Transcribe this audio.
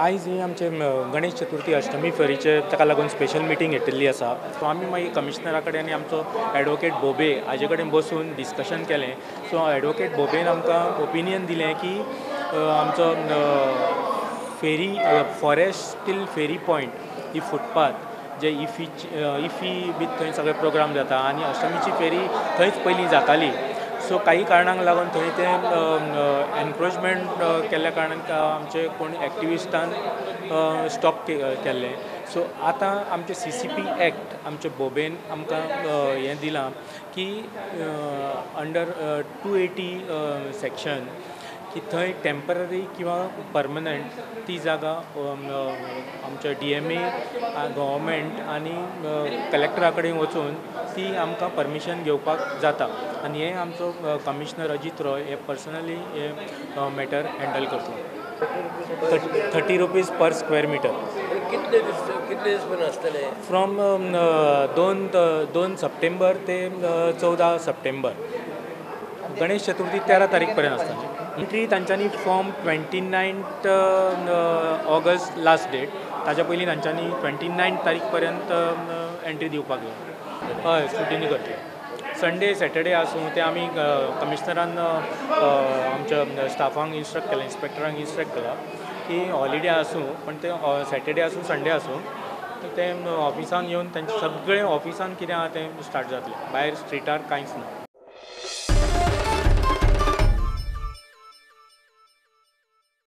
आयज ही आमचे गणेश चतुर्थी अष्टमी फेरीचे ताका लागून स्पेशल मिटींग घेतिल्ली आसा. सो आमी मागीर कमिशनरा कडेन आनी आमचो एडवोकेट भोबे हाजे कडेन बसून डिस्कशन केलें. सो एडवोकेट भोबेन आमकां ओपिनियन दिलें की आमचो फेरी फॉरेस्ट टील फेरी पॉयंट ही फुटपाथ जे इफी बी थंय सगळे प्रोग्राम जाता आनी अष्टमीची फेरी थंयच पयलीं जाताली. सो काही कारणांक लागून थंय तें एनक्रोचमेंट केल्ल्या कारणान आमचे कोण एक्टिविस्टान स्टॉप केल्लें. सो आतां आमचे CCP act आमचे भोबेन आमकां हें दिलां की अंडर 280 सेक्शन की थंय टेम्पररी किंवा परमनंट ती जागा आमच्या DMA government आनी कलेक्टरा कडेन वचून ती आमकां परमिशन घेवपाक जाता. आनी हें आमचो कमिशनर अजीत रॉय हे पर्सनली हे मॅटर हँडल करतलो. 30 रुपीज पर स्क्वेअर मिटर. कितले दीस पर्यंत आसतले? फ्रॉम 2 सप्टेंबर ते 14 सप्टेंबर. गणेश चतुर्थी 13 तारीख पर्यंत आसतली. एंट्री तांच्यांनी form 29 August last date, ताच्या पयलीं तांच्यांनी 29 तारीख पर्यंत एंट्री दिवपाक जाय. हय, स्क्रुटिनी करतले. संडे सॅटर्डे आसूं ते आमी कमिशनरान आमच्या स्टाफांक इन्स्ट्रक्ट केलां, इन्स्पेक्टरांक इन्स्ट्रक्ट केलां की हॉलिडे आसूं पण ते सॅटर्डे आसूं संडे आसूं ते ऑफिसान येवन तांचे सगळें ऑफिसान कितें आहा तें स्टार्ट जातलें, भायर स्ट्रिटार कांयच ना.